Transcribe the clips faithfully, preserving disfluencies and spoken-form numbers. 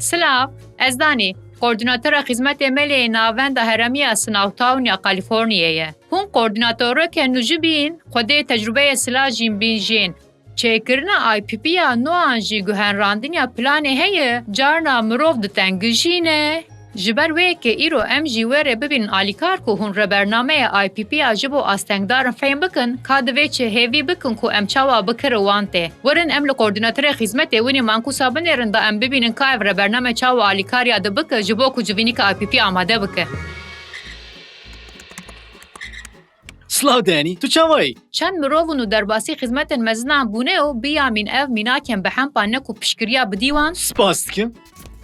Silav, ez Danî, koordînatora xizmetê melê yê Navenda Herêmî ya Snowtown ya Kalîforniyê ye. Hûn koordînatoreke nû jî bîn, xwedê tecrûbeyê silav jîn bîn jîn. Çêkirina I P P ya nû an jî guherandiniya planê heye, carna mirov ditengijîne. Ji ber wê yekê îro em jî wê rê bibînin alîkar ku hûn rê bernameya I P P ya ji bo astengdarin fehm bikin, ka divê çi hêvî bikin ku em çawa bikirin wan tê. Werin em li koordînatorê xizmetê winî mankusa binêrin da em bibînin ka ev rê bername çawa alîkariya di bike ji bo ku civînîka I P P amade bike. Silav Danî, tu çawa yî? Çend mirovin û derbasî xizmetên mezinan bûne û biyamîn ev mînakên bi hempa ne ku piştgiriya bidî wan? Spas dikim.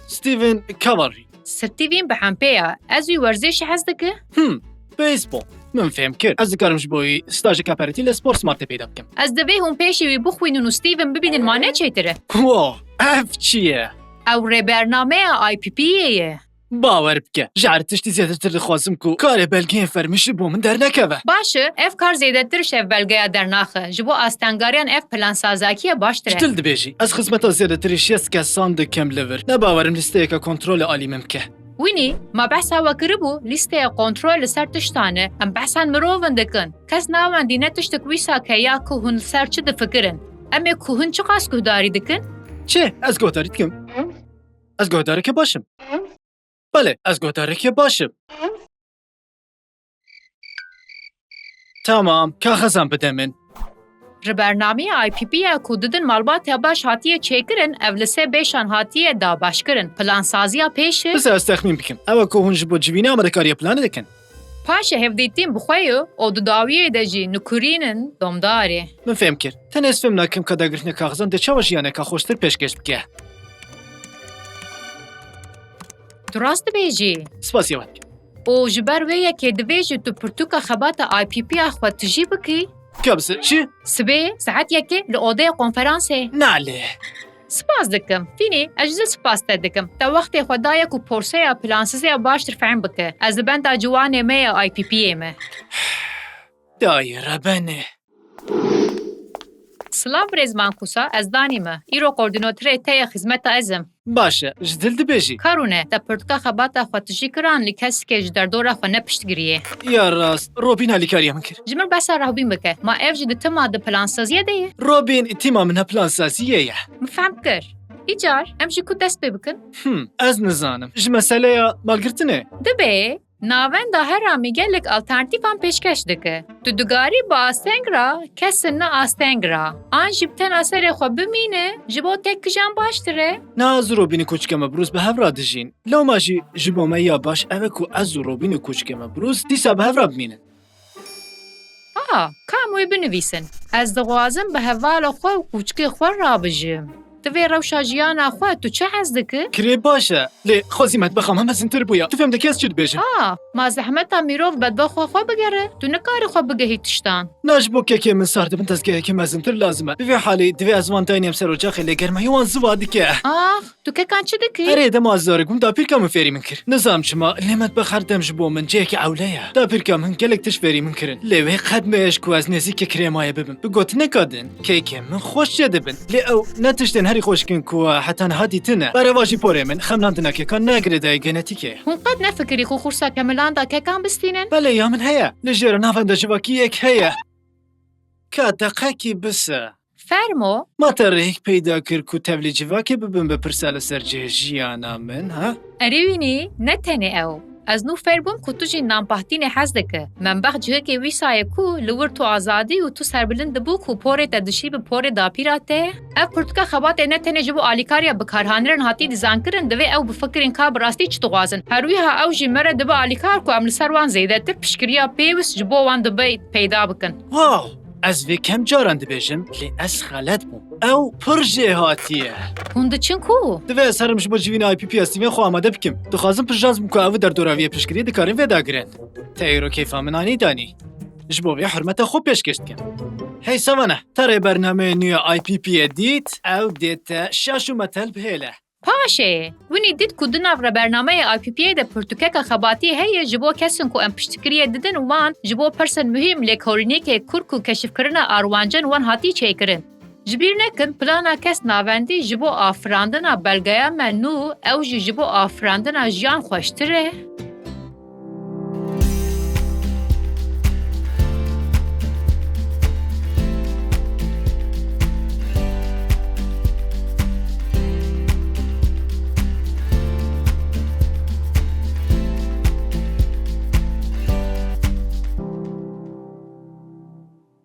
Steven Cavalry. Steven bi hempê ya. Ez wî werzêşî hez dike? Hmm, beyzbol. Min fêm kir. Ez dikarim ji bo wî stajeka peretî li Sport Smartê peyda bikim. Ez divê hûn pêşî wî bixwînin û Steven bibînin ma ne çêtir e? Wow, ev çi ye? Ew rêbernameya I P P yê ye. Bawer bike, ji her tiştî zêdetir dixwazim ku karê belgeyên fermî ji bo min dernekeve. Baş e, ev kar zêdetir ji ev belgeya dernaxe. Ji bo astengariyan ev plansazakiye baştir e. Ji dil dibêjî, ez xizmeta zêdetirî şêst kesan dikim li vir. Ne bawerim lîsteyeke kontrolê alî min bike. Winî, ma behsa we kiribû, lîsteya kontrol li ser tiştan e. Em behsa mirovin dikin. Kes nawendî ne tiştik wî sake ya ku hûn li ser çi difikirin. Em ê ku hûn çiqas guhdarî dikin? Çi? Ez guhdarî dikim. Ez guhdareke baş im. Belê, ez guhdareke baş im. Tamam, kaxezan bide min. Li bernameyê I P P ya ku didin malbata baş hatiye çêkirin, ev li sê beşan hatiye dabeşkirin. Plansaziya pêş e. Bize ez texmîn bikim. Ew e ku hûn ji bo civînê amadekariya planê dikin. Paşê hevdîtin bi xwe ye û di dawiyê de jî nikurînin domdarê. Min fêm kir. Tenê ez fêm nakim ka dagirtina kaxizan dê çawa jiyaneka xweştir pêşkêş bike. Tu rast dibêjî. Spasiya we dikim. Û ji ber wê yekê divê jî tu pirtûka xebata I P P ya xwe tijî bikî? Ka bi se-, çi? Sibê saet yekê li odeyê konferansê. Nalê. Spas dikim. Fînî, ez jî spas te dikim. Te wextê xwe daye ku porseya plansizê ya baştir fehm bike. Ez li benda ciwanê me ya I P P yê me. Dayê rebenê. Silav birêz Mankusa, ez Danî me. Îro koordînatorê te ya xizmeta ez im. Baş e, ji dil dibêjî. Karûne, te pirtûka xebata xwe tijî kiran li kesikê ji derdora xwe ne piştgiriyê. Ya rast, Robîn alîkariya min kir. Ji min behsa Rahbîn bike. Ma ev jî di tima di plansaziya de ye? Robîn tîma min a plansaziyê ye. Min fehm kir. Îcar, em ji ku dest pê bikin? Hmm, ez nizanim. Ji meseleya malgirtinê? Dibe, Navenda Herêmî gelek alternatîfan pêşkeş dike. Tu dikarî bi asteng re, kesin ne asteng re. An jî bi tena serê xwe bimîne, ji bo tek kijan baştir e. Na ez û Robînê koçike me Brûs bi hev re dijîn. Lewma jî ji bo me ya baş ev e ku ez û Robîn û koçike me Brûs dîsa bi hev re bimînin. Aha, ka em wê binivîsin. Ez dixwazim bi hevala xwe û kûçikê xwe rabijim. Di vê rewşa jiyana xwe tu çi hez dikî? Kirê baş e, lê xwezî metbexa me mezintir bûya. Tu fêm dikî ez çi dibêjim? Ha, ma zehmeta mirov bedbexa xwe bigere, tu nikarî xwe bigehî tiştan. Na ji bo kekê min sar dibin dezgehekî mezintir lazim e. Bi vê halê divê ez wan daynêm ser ocaxê lê germahî wan ziwa dike. Ax, tu kekan çi dikî? Erê, dema ez zarok bûm, dapîrka min fêrî min kir. Nizanim çima, lê metbex her dem ji bo min cihekî ewle ye. Dapîrka min gelek tişt fêrî min kirin. Lê wê qet mêj ku ez nêzîkî krêmayê bibim. Bi gotineka din, kekên min xweş çêdibin. Lê ew ne tiştên herî xweşik in ku we heta niha dîtine. Berevajî porê min, xemlandina kekan ne girêdayî genetîk e. Hûn qet nefikirî ku xursa kemilanda kekan bistînin? Belê, ya min heye. Li jêra navenda civakî yek heye. Ka deqekî bise. Fermo. Ma te rêyek peyda kir ku tevlî civakê bibin bi pirsa li ser cihê jiyana min, ha? Erê wînî, ne tenê ew. Ez nû fêr bûm ku tu jî nanpahtînê hez dike. Membex cihekê wîsa ye ku li wir tu azadî û tu serbilind dibû ku porê te dişî bi porê dapîra te. Ev pirtûka xebatê ne tenê ji bo alîkariya bikarhanî re hatî dîzaynkirin, divê ew bifikirîn ka bi rastî çi dixwazin. Her wiha ew jî me re dibe alîkar ku em li ser wan zêdetir piştgiriya pêwist ji bo wan dibe peyda bikin. Wow! Ez vê kêm caran dibêjim, lê ez xelet bûm. Ew pir jêhatî ye. Hûn diçin ku? Divê ez herim ji bo civîna I P P ya Stîvên xwe amade bikim. Dixwazim pir şans bim ku ev derdora vê piştgiriyê dikarin vê dagirin. Te îro keyfa min anî Danî. Ji bo vê hurmeta xwe pêşkêş dikim. Hey Savana, te rê bernameyê nû ya I P P yê dît, ew dê te şaş û metel bihêle. Paşê, winî dît ku di nav re bernameyê I P P yê de pirtûkeka xebatî heye ji bo kesên ku em piştgiriyê didin û wan ji bo pirsên muhîm, lêkolînekê kûr ku keşifkirina arwancên wan hatî çêkirin. Ji bîr nekin, plana kes navendî ji bo afirandina belgeya me nû, ew jî ji bo afirandina jiyan xweştir e.